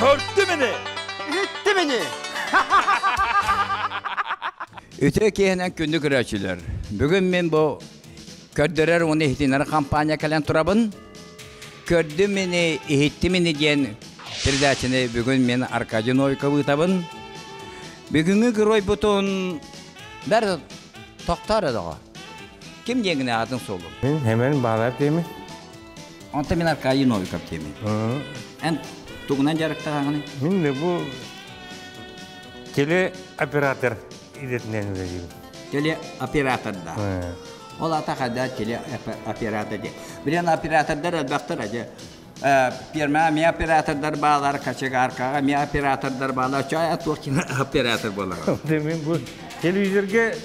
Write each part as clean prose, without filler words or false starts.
Көрдүм ини! Иһиттим ини! Үтүө киэһэнэн күндү көрөөччүлэр. Бүгүн мин бу көрдөрөр уонна иһитиннэрэр компания кэлэн турабын. Көрдүм ини, иһиттим ини диэн передачаны бүгүн мин Аркадий Новиков ыытабын. Бүгүҥҥү геройбутун бэр тохтоор эдоҕо. Ким диэҥҥин аатын суолун? Мин Хемен Баалаев диэми. Онто мин Аркадий Новиков диэми. Эн тугунан дьарыктанаҕыный? Мин де бу телеоператор идэтинэн үлэлиибин. Телеоператор да. Ол ата хада телеоператор диye. Билен оператордар элбэхтэр aje. Первая ми оператордар баалар, кочегаркаҕа ми оператордар баалар. Чай туох оператор буолар. Мин бу телевизорга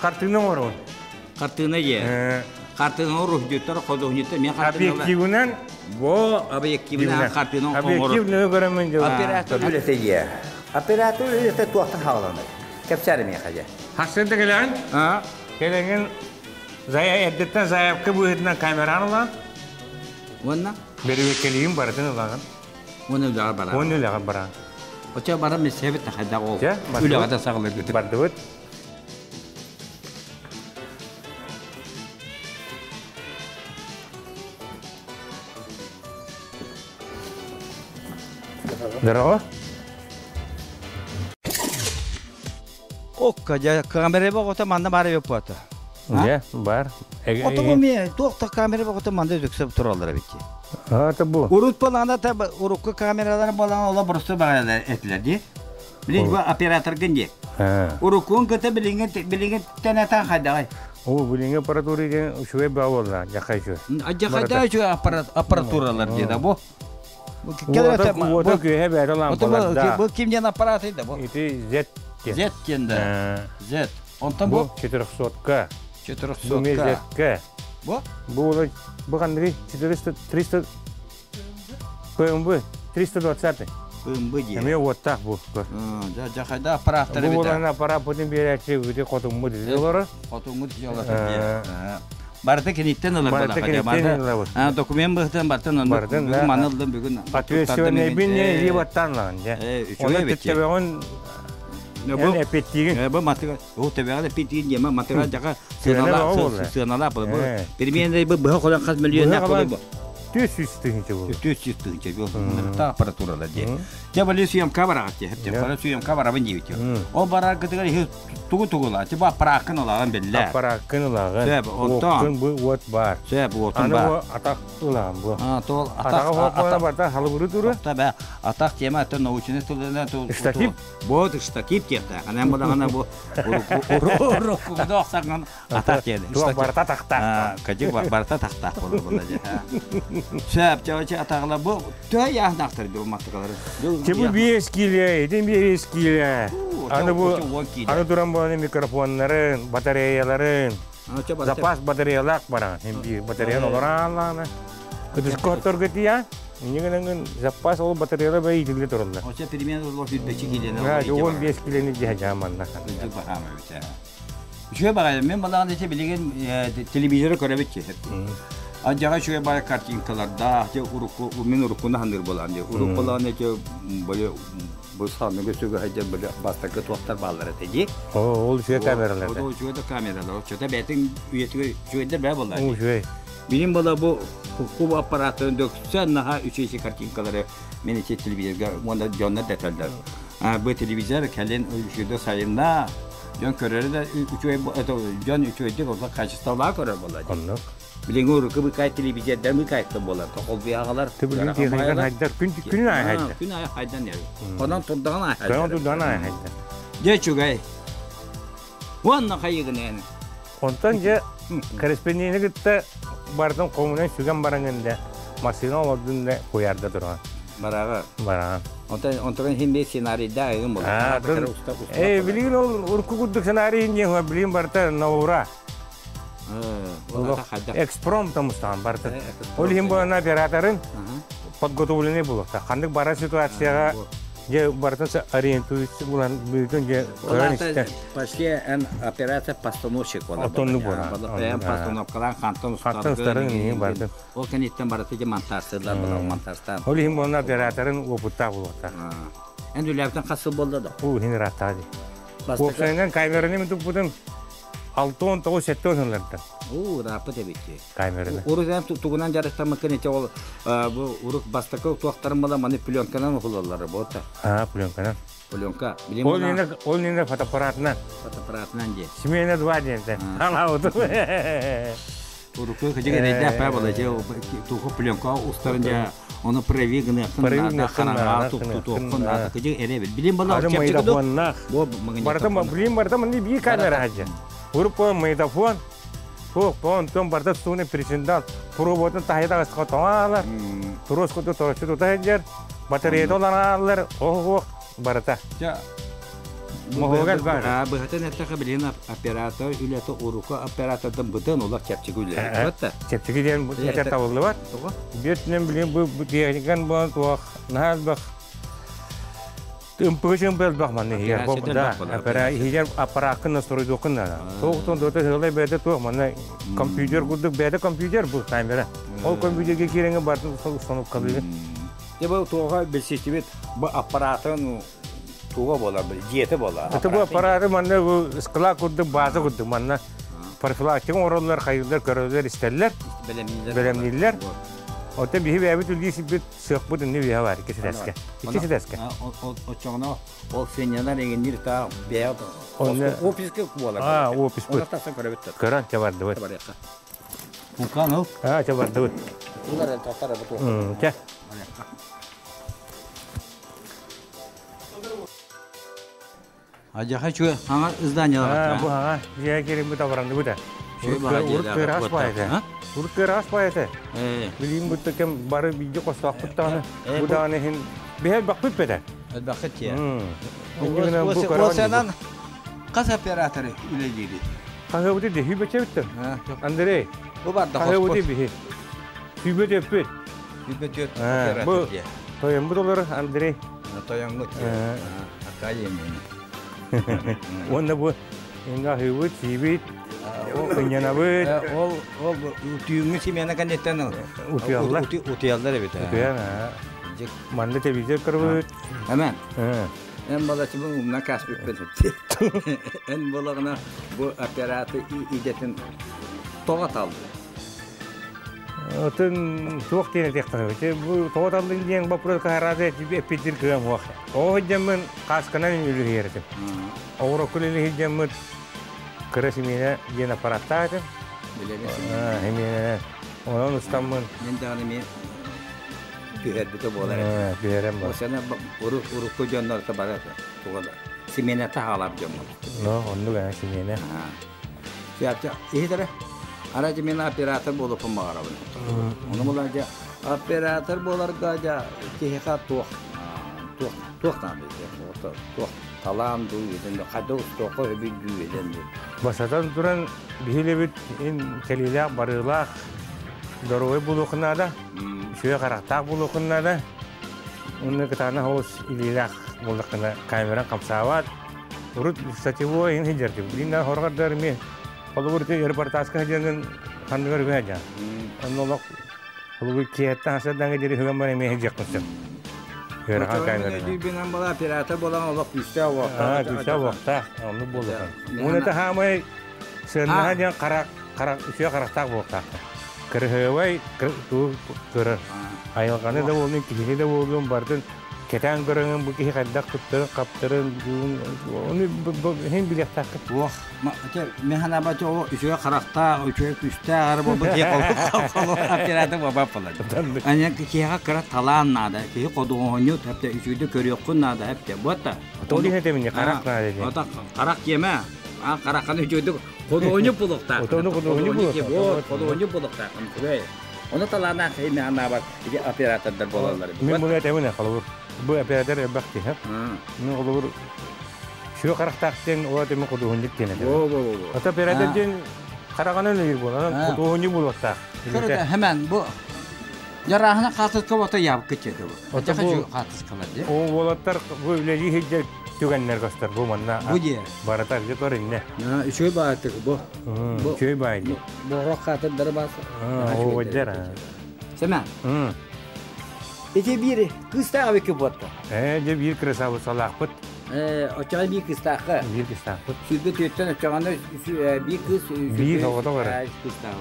хартыына оҥоробун. Хартыына е. Хартыына уруһдьуттар, художниктар мен хартыына. Объективынан Бо объективынан хартыына оҥорор. Объектив нөҥүө көрөммүн дьыл. Оператор үлэтэ е. Оператор үлэтэ туохтан хааланар? Кэпсээр миэхэ дьэ. Хасыында кэлэҕин? Кэлэҥин эрдэттэн заявка быһыытынан камераны ылан. Уонна? Бэрэбиэркэлиигин барытын ылаҕын. Уонна үлэҕэ бараҕын. Уонна үлэҕэ бараҕын. Оччо баран билсэбит да хайдах ол үлэҕэ да саҕалыыргыт. Бардыбыт. Здорово. Окка дьэ камера боҕото манна баар эбит Дьэ, бар. Отоҕу эмиэ туох да камера боҕото манна үксэ тураллар эбит. Это бу. Урут балаана та урукку камералар балаана ола просто бағалар этилер дии. Билин бу операторгын дии. Уруккун кыта билиҥҥи билиҥҥи тэнэтэн хайдаҕай? О, билиҥҥи аппаратура диэн үчүгэй баа буолла, дьахай үчүгэй. Дьахайда үчүгэй аппаратуралар дии да бу. Уота күөһэ бэйэтэ лампалардаах. Бу ким диэн аппаратый да бу? Ити Z диэн. Z диэн да. Z. Онтон бу? Четырехсотка. Четырехсотка. Бу Z-ка. Бу? Бу бу ханныгый? 400 300 ПМБ 320. ПМБ диэн. Эмиэ уоттаах бу. Дьахайда аппараттар Бу буолан аппарат бутун биэрээччи үтү хотуҥмут олорор. Хотуҥмут олорор. Барыта киниттэн ылар Барыта киниттэн ылабыт. Документ быһытын бартын онно бүгүн маны ылдым бүгүн. Ответственныйбын не илии баттаан ылаҕын дьэ. Оны төбөҕүн эн эппиттиигин. Бу матыга ол төбөҕө эппиттиигин диэмэ матыга дьака сыаналаа сыаналаа бу. Переменный бу быһа холон хас миллионнаах болой бу. 400 тыһыынча буолар. 400 тыһыынча буолар. Аппаратуралар диэ. Дьэ бали съемка бараҕат диэ. Бары съемка барабын диэбит. Ол бараргытыгар тугу тугула типа аппарааккын ылаҕын биллэ. Аппарааккын ылаҕын. Сөп, онтон. Уоккун бу уот баар. Сөп, уотун Аны баар. бу атах ылаҕын бу. А, тол атах атах барта халыбыры туру. Та атах тема это научный тылына Штатив. Вот штатив тиэхтэ. Анан булаҕына бу уруккугуда охсарган атах диэн. Туох барта тахтаах. Кадик барта тахтаах буолар була дьэ. Сөп, чавачы атаҕла бу төһө яһнахтар бу маттыкалары. Ти бу 5 киле, итин 5 киле. Аны бу аны туран буолан микрофоннарын, батареяларын, запас батареялаах баран, биир батареяны олорон Кытыскотторго тия, иннигин запас ол батареяла бай итилге тураллар. Оча перемен олор 5 килени. Ha, 15 килени дия жаманна. Үчүгэй баҕайы, мин балаҕан ити билигин телевизоры көрөбүт дии. Адьаҕа үчүгэй баҕайы картинкалардаах, дьэ урукку мин уруккуну саныыр буолаан дии. Урукку буолаан ити били бу санныгы сүгэһэйдэр били бастакы туохтар бааллар этэ дии. Ол үчүгэй камералар. Ол үчүгэй да камералар. Оччото бэйэтин үйэтигэр үчүгэйдэр бээ буоллар. Үчүгэй. Билин буола бу куб аппаратын дөксө наһаа үчүгэй картинкалары мен ити телевизорга уонна дьоннор да этэллэр. Бу телевизор кэлин үчүгэй сайынна Дьон көрөрө да үчүгэй дьон үчүгэйдик олох качестволаах көрөр буолла дии. Оннук. Билиҥҥи урукку быкай телевизордар быкайттан буолар. Холбуйаҕалар. Билигин техникан хайдар күн күн аайы хайдар. Күн аайы хайдан яр. Онон турдаҕын аайы хайдар. Онон турдаҕын аайы хайдар. Дьэ үчүгэй. Уонна хайыгын эн. Онтон дьэ корреспонденты кытта бардым хомунан сүгэн баран да массыына олордун да куйаарда туран. Бараҕа. Бараҕа. Онтон онтон иһин бир сценарийда айгын буолар. Э, билигин ол урукку курдук сценарий диэн билигин барыта наура. Экспромт мустаан барыта. Ол иһин буолан операторын подготовленный булуохта. Ханнык бара ситуацияга Дьэ барытын ориентуется булан бүгүн дьэ көрөн истэн. Почти эн операция постановщик буолар. Отонну буолар. Эн постановкалаан хантан Хантан устарын иһин бардым. Ол кэнниттэн барыта дьэ монтажтыылар буолар монтажтаан. Ол иһин буолна операторын опыттаах буолуохтаах. Эн үлээбитин хас сыл буолла да? Уу иһин ырааттаҕа дии. Уопсайынан камераны мин туппутум 69-70 сыллартан. Уу, ырааппыт эбит. Камераны. Урут эн тугунан дьарыктаммыккын ити ол бу урук бастакы туохтарын була маны пленканан уһулаллар буолта. Аа, пленканан. Пленка. Ол нина ол нина фотоаппаратынан. Фотоаппаратынан дии. Смена 2 диэнтэн. Алаабытым. Урукку кыдьык эрэйдээх баа була дьэ туоху пленка устарын дьэ ону прови гыныаххын наада хараҥаҕа туттуоххун наада кыдьык эрэбил. Билим була чэпчэки магнитофоннаах. Барыта билим барыта манны биир камера хаджа. Урукку магнитофон Суох, онтон барыта тутууну причиндан пробуотун таһыйда астыга тоҥаалар, туруос куту тороччу тута сылдьар, батареята оларааллар, ох-ох барыта. Моһуогар бар. Быһатын эттэхэ билигин оператор үлэтэ уруку оператордан быдан олох чэпчэки үлэ. Чэпчэки диэн этэр табыллыбат. Биир түнэн билигин бу техникан буолан туох наһаа элбэх Ымпыгы-чымпы элбэх манна иһигэр. Да, иһигэр аппарааккын настроидуоххун наада. Туохтан дуота сыалай бэйэтэ туох манна компьютер курдук бэйэтэ компьютер бу камера. Ол компьютерге киирэҥҥэ бардын установкалыыгын. Дьэ бу туоҕа билсистибит бу аппараатын туга буолар дьиэтэ буолар. Это бу аппараты манна бу склад курдук база курдук манна профилактика оҥороллор, хайыыллар, көрөллөр, истэллэр, бэлэмнииллэр. Оттон биһи бэйэбит үлэлии сирбит Сыахпыт инни үөһэ бар, икки ситээскэ. Икки ситээскэ. Оччоҕуна ол сынньанар эҥинниир таа бэйэ офиска буолар. Аа, офиспыт. Онно тахсан көрөбүт. Көрөн чэ бардыбыт. Пукан ыл. Аа, чэ бардыбыт. Улар тохтар бу. Чэ. Адьаха чуэ хаҥа изданиялар. Бу хаҥа дьиэ кириммит абыранныбыт э. Урут кыыраас баайыта. Урут кыыраас баайыта. Билигин бутта кем бары бииргэ хостоохпут даҕаны. Бу даҕаны иһин биһи элбэхпит бэтэ. Элбэххит тиэ. Осенан хас операторы үлэлиирий? Хаһыабыты дии сүүбэчэбиттэн. Андрей. Бу барда Хаһыабыты биһи. Сүүбэ төппүт. Сүүбэ төрт оператор дии. Тойоммут олорор Андрей. Тойоҥҥут Академияны. Уонна бу аһыыбыт, сиибит, сынньанабыт. Ол ол түүҥҥү симиэнэ кэнниттэн утуйаллар. Утуйаллар эбит. Утуйан, манна телевизор көрбүт. Эмен. Эн балачыбын умна каспиппин. Эн буолаҕына бу оператор идэтин тоҕо талды? Атын туох диэн этиэхтээх бу тоҕо таллыҥ диэн боппуруоска араас эппиттир кыам суох. Оҕо сылдьаммын каасканан үлүһүйэр этим. Оҕурокку үлэлии сылдьаммыт кыра симиэнэ диэн аппараттаах этим. Симиэнэ. Онон устаммын. Мин даҕаны эмиэ түһэрбитэ буолар этэ. Түһэрэн бар. Осена урукку дьоннор бары туга симиэнэ таһаалар дьоммут. Ну, оннук ээ симиэнэ. Иһитэрэ Арай мин оператор буолуохпун баҕарабын. Ону була дьэ оператор буоларга дьэ киһиэхэ туох туох туох наада туох талаан дуу идэн хайда устуохха өбүй дуу идэн дуу. Бастатан туран биһилэбит ин кэлиилээх барыылаах доруобай буолуоххун наада, үчүгэй харахтаах буолуоххун наада. Уонна кытаанах олус илиилээх буоллаххына камеран хамсаабат. Урут сетевой иһин сылдьар Билин да хорҕордор эмиэ холобур ити репортажка сылдьаргын ханныгар үһэ дьа. Онно олох холобур киэһэттэн хасырдаҥҥа диэри үһүгэн баран эмиэ сылдьыахпын сөп. Ыарахан камераны. Дүүбүнэн була оператор буолан олох күүстээх уохтаах. Күүстээх уохтаах. Оннук буолуохтаах. Уонна это хаамай сыаннаһа диэн харах харах үчүгэй харахтаах буолуохтаах. Кырыһыабай туу көрөр. Айылҕаны да буоллун, киһини да буоллун барытын кэтээн көрөҥүн бу киһи хайдах туттарын, хаптарын, ону иһин билиэхтээххит. Туох, мен санаабар ол үчүгэй харахтаах, үчүгэй күстээх ары буолбут киһи оператор буолбат буолар. Аны киһиэхэ кыра талаан наада, киһи ходуоһунньут, хэптэ үчүгэйдик көрүөххүн наада, хэптэ. Буотта. Ол иһин этэмин, харах наада диэн. Ото харах диэмэ. А харахханы үчүгэйдик ходуоһунньут буолуохтаах. Отону ходуоһунньут буолуохтаах. Ходуоһунньут буолуохтаах. Ону талааннаах киһи мен санаабар ити оператордар буолаллар. Мин буну этэбин холобур. Бу оператор элбэх киһи. Мин холобур сүө харахтаах диэн ол этими худуоһунньук диэн этэ. Ото оператор диэн хараҕынан үлэлиир буолан худуоһунньук буолуохтаах. Hemen bu Жараһына хаатыска бота ябыкка чеде бу. Ото бу хаатыскалар де. О уолаттар бу үлэлии сылдьар түгэннэр көстөр бу манна. Бу дие. Барыта дьэ көрүннэ. Үчүгэй баайтык бу. Үчүгэй баай. Боҕо хаатырдары баас. Оо дьэр. Сэмэ. Ити биир кыыстаах эбикки буотта. Ээ дьэ биир красавицалаахпыт. Ээ оччоҕо биир кыыстаахха. Биир кыыстаахпыт. Сүүрбэ түөртэн оччоҕоно биир кыыс биир оҕото бар. Кыыстаах.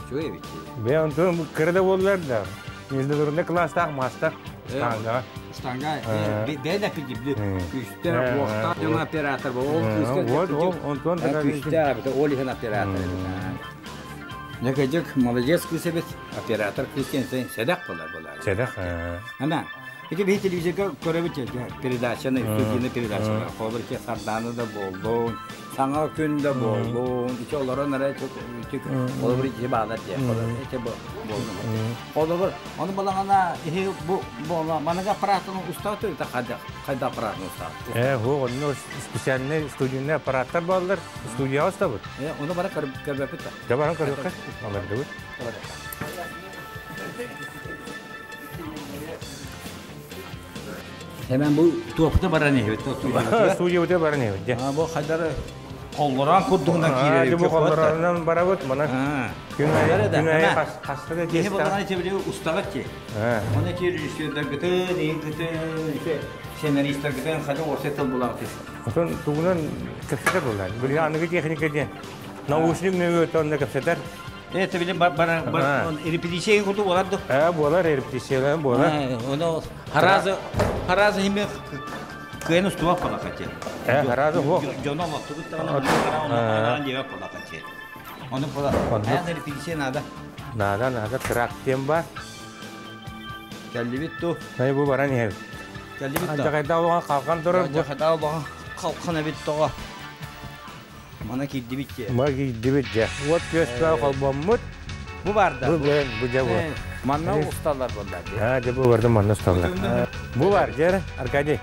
Үчүгэй эбит. Бэйэ онтон кыра да буоллар да. Международный класстаах маастар штанга. Штанга бэйэ да пидибли күүстээх уохтаах дьон оператор ол кыыска Вот ол онтон күүстээх эбит ол иһин оператор эбит. Некэдьик молодец кыыс эбит оператор кыыс диэн сэдэх буолар буолар. Сэдэх. Ана ити биһи телевизорга көрөбүт передачаны студийный передачалар холобур ити Сардаана да буоллун саҥа күн да буоллун ити олорон эрэ холобур ити баалар диэ ити буоллун холобур ону балаҕана иһи бу маныга аппаратын устаа туйта хайда хайда аппаратын устаа Э, бу онно специальный студийный аппараттар бааллар. Студияҕа устабыт. Э, ону бара көрбөппүт да. Дьэ баран көрүөххэ. Алардыбыт. Hemen бу туохта баран иһэбит. Студиябыта баран иһэбит дьэ. Бу хайдары холлорон курдугунан киирэр. Бу холлоронунан барабыт мана. Күн айы күн айы хаста да Киһи булган ичебили устаҕат ки. Оны ки режиссердаргытын, иҥкытын, сценаристаргытын хада орса тыл булаҕыт. Отон тугунан кэпсэтэр буолар. Билигин аныгы техника диэн наушник нөҥүө онно кэпсэтэр. Это билим бар бар репетиция курдук болар ду. Э, буолар репетициялар буолар. Оно харазы харазы химе кыайын устубап була каче. Э, харазы хо. Жоно лоттубут таҕана диэбэп була каче. Ону була. Аян репетиция надо. Надо, надо, трак диэн бар. Кэллибит ту. Най бу баран иһэбит. Кэллибит ту. Антакайда олоҕон халхан турар. Антакайда олоҕон халхан эбит тоҕо. Мана киирдибит дьэ. Ма киирдибит дьэ. Уот күөспэ холбоммут. Бу барда. Бу бу дьэ бу. Манна усталлар буолла. А, дьэ бу барда манна усталлар. Бу бар дьэ, Аркадий.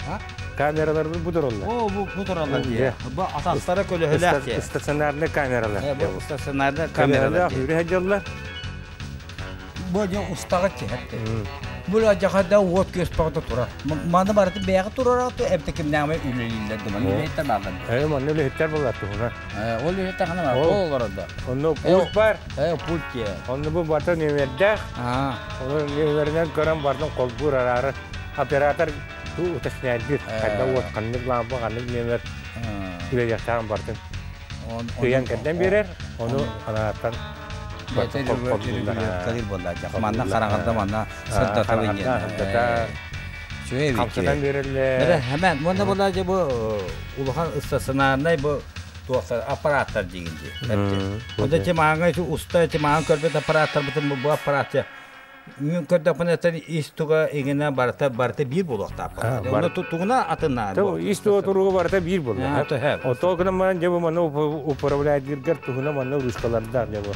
Камералар бу тураллар. О, бу бу тураллар дьэ. Бу атастара көлөһөлөөх дьэ. Стационарный камералар. Бу стационарный камералар. Үрэ сылдьаллар. Бу дьэ устаҕа тиһэттэ. Бу дьахада уот күөспэҕэ турар. Маны барыты бэйэҕэ турар эбитэ кимнээҕи үлэлииллэр да маны үлэһиттэр бааллар. Э, манна үлэһиттэр буолар туһуна. Э, ол үлэһиттэр хана бар, ол олорор да. Онно пульт бар. Э, пульт дьэ. Онно бу барыта нүөмэрдээх. Оны нүөмэринэн көрөн бардын холбуур араары оператор ту уточняйдыр. Хайда уот ханнык лампа, ханнык нүөмэр үлэлиэхтээҕин бардын. Ыйан кэрдэн биэрэр, ону анааттан Манна хараҥарда манна сырдатабын диэн. Хамсатан биэрэллэр. Хэмэн уонна була дьэ бу улахан стационарнай бу туохтар аппараттар диигин дии. Онда тимааҥа уста тимааҥ көрбүт аппараттарбытын бу аппарат Мен көрдөхпүнэ ис туга игинэ барыта барыта биир буолуохтаах. Онно тугуна атыннаа. Ис туга туруга барыта биир буолла. Ото гынан баран дьэ бу манна управляйдыргар туһуна манна ручкалардаах дьэ бу.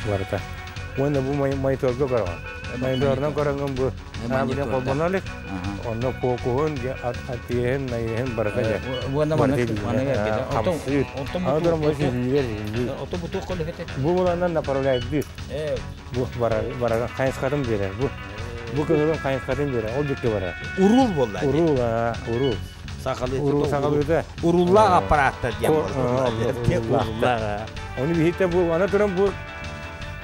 Барыта. Уонна бу мониторга көрөҕүн. Мониторунан көрөҥҥүн бу билен холбоно илик. Онно фокуһун, атиэһин, найыһын барыта дьэ. Уонна манна хамсыыр. Ото бу туох көлөһөтө? Бу буланан направляйдыр. Бу барар барар хайысхатын биэрэр. Бу бу кыһылын хайысхатын биэрэр. Ол дикки барар. Урул буолла. Урул, урул. Сахалыы. Урул сахалыыта. Уруллаах аппараттар диэн буолла. Оны биһитте бу ана туран бу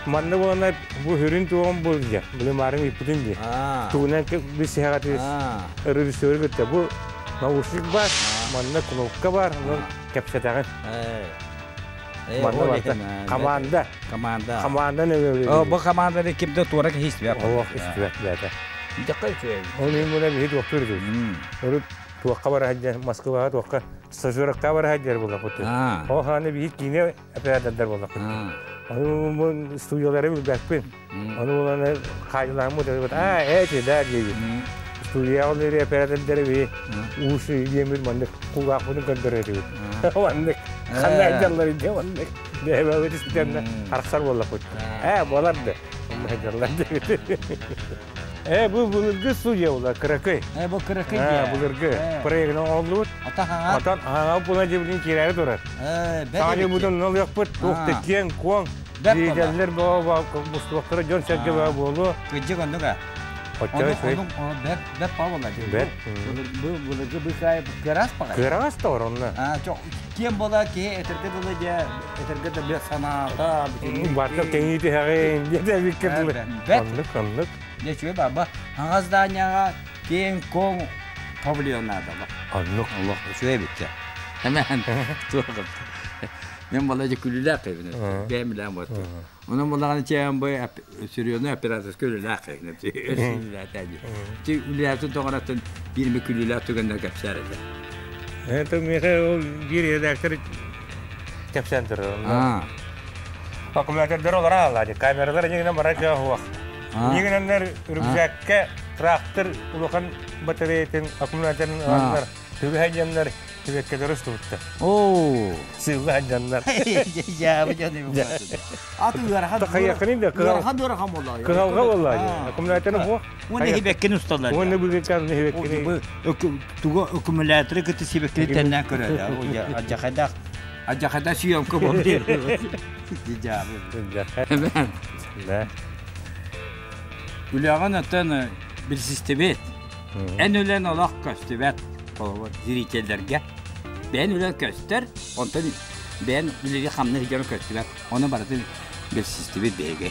манна буолана бу хүрүн туоҕун бу дьэ. Били марын иппитин ди. Тугунан би сиһаҕаты режиссеры кытта бу наушник бар, манна кнопка бар, онон кэпсэтэҕин. Манна барда. Команда. Команда. Команда нөҥүө. Бу команданы ким да туора киһи истибэт. Олох истибэт бэйэтэ. Дьакка үчүгэй. Ол иһин муна биһи туохтуур үтүбүт. Урут туохха бара сылдьар, Москваҕа туохха стажировкаҕа бара сылдьар буоллахпыт. Ол хааны биһи киинэ оператордар буоллахпыт. Ону студиялары билбэппин. Ону булан хаайылааммыт а эти да диэбит. Студияҕа олорор оператордары биһи уус диэммит маннык кулгаахпытын көрдөрөр этибит. Маннык ханна айдаллар дии маннык бэйэбэбит истэннэ арахсар буоллахпыт. Ээ буолар да айдаллар диэбит. Э бу былыргы студия була кыракый. Э бу кыракый дии. Былыргы проегынан оҥоһуллубут. Ата Отон хаҥа буна дьибилин киирээри турар. Э Саҥа дьылбытын ылыахпыт, туох да киэҥ-куоҥ. Биидэллэр боо мустубактара дьон сэргэ баа буолуо. Кыдьык оннуга. Оччо Бэт бэт павла. Бэт. Былыргы быкай кырас пагай. Кырас тор онно. А кем бола ки этерге дылы же этерге да бе санаата бүтүн. Барта кеңи тиһэҕин диэтэ бикке дылы. Бэт. Оннук оннук. Не чүө баба. Хаңас зданияга кең коң павильон надо. Оннук. Олох үчүгэй битте. Hemen туох. Мен бала же күлүлээх кэбинэ. Бэйэм билээн буотта. Онон булаҕаны чээн бу серьезный операторскай үлэлээх кэбинэ. Үлэлээтэ Ти үлэлээтин тоҕораттан биир эмэ күлүлээх түгэннэр кэпсээр этэ. Это миэхэ ол биир редактор кэпсээн турар. Аккумулятордар олора алла камералар нигинен барар кыах суох. Нигиненнер рюкзакка трактор улахан батареятын аккумуляторын ыланнар түгү ханньаннар түбэккэ устубуттар. Оо. Сыылла ханньаннар. Я Аты ыарахан. Тахайакынын да Ыарахан ыарахан буолла. Кыһалҕа буолла. Аккумуляторын суох. Уонна хибеккин усталар. Уонна бүгүккан хибеккини. Тугу аккумуляторы кытта сибеккини тэннээн көрөр. Адьахайдаах адьахайда съемка болду. Да. Үлэҕин оттон билсистибит. Эн үлэн олох көстүбэт. Холобур, зрителлэргэ. Бэйэн үлэн көстөр, онтон бэйэн үлэри хамнас дьоно көстүбэт. Ону барытын билсистибит биһиги.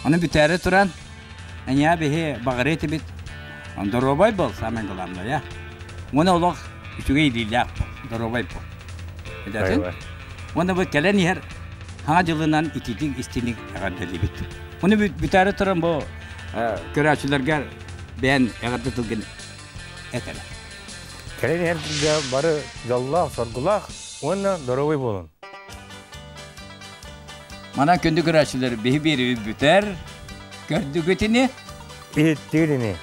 Ону бүтээри туран, эйиэхэ биһи баҕарыа этибит, доруобай был, самое главное. Уонна олох үчүгэй илиилээх был, доруобай был. Эдэтин? Уонна бу кэлэн иһэр Саҥа дьылынан ититик истиник эҕэрдэлиибит. Ону бүтээри туран бу көрөөччүлэргэ бэйэн эҕэрдэ тылгын этэрэ. Кэлэн иһэр бары дьоллоох, соргулаах уонна доруобай буолун. Манан күндү көрөөччүлэр биһи биэрибит бүтэр. Көрдүгүт ини? Иһиттигит ини.